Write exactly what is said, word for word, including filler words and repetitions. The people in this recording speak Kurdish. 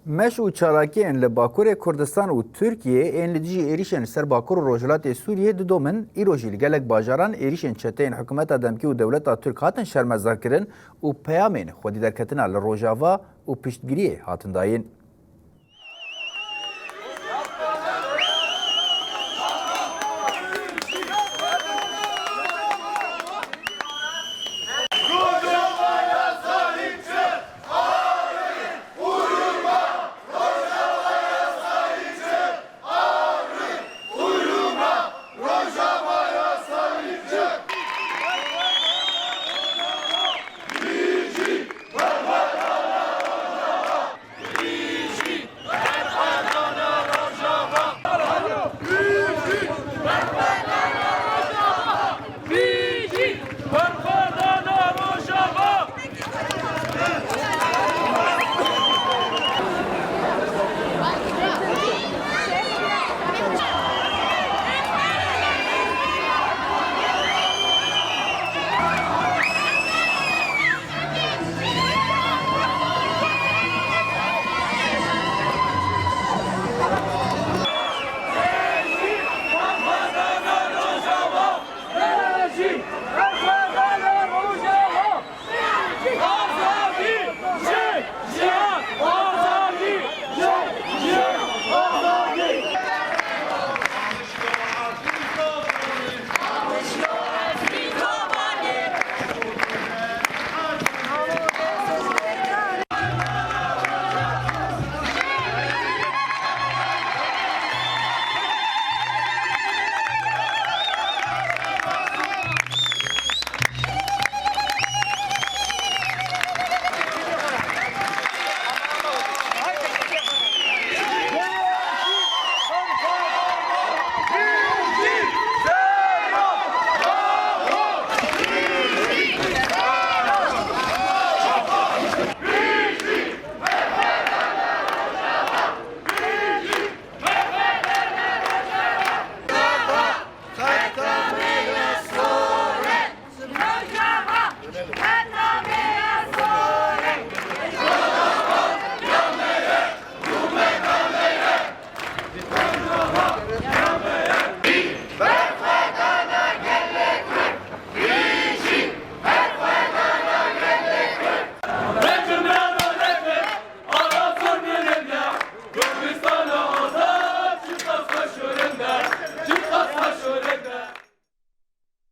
Meş û çalakiyên li Bakurê Kurdistan û Tirkiyê ên li dijî êrîşên li ser Bakur û Rojhilatê Sûriyê didomin, îro jî li gelek bajaran êrîşên çeteyên hikûmeta demkî û dewleta Tirk hatin şermezarkirin û peyamên xwedî derketina li Rojava û piştgiriyê hatin dayîn.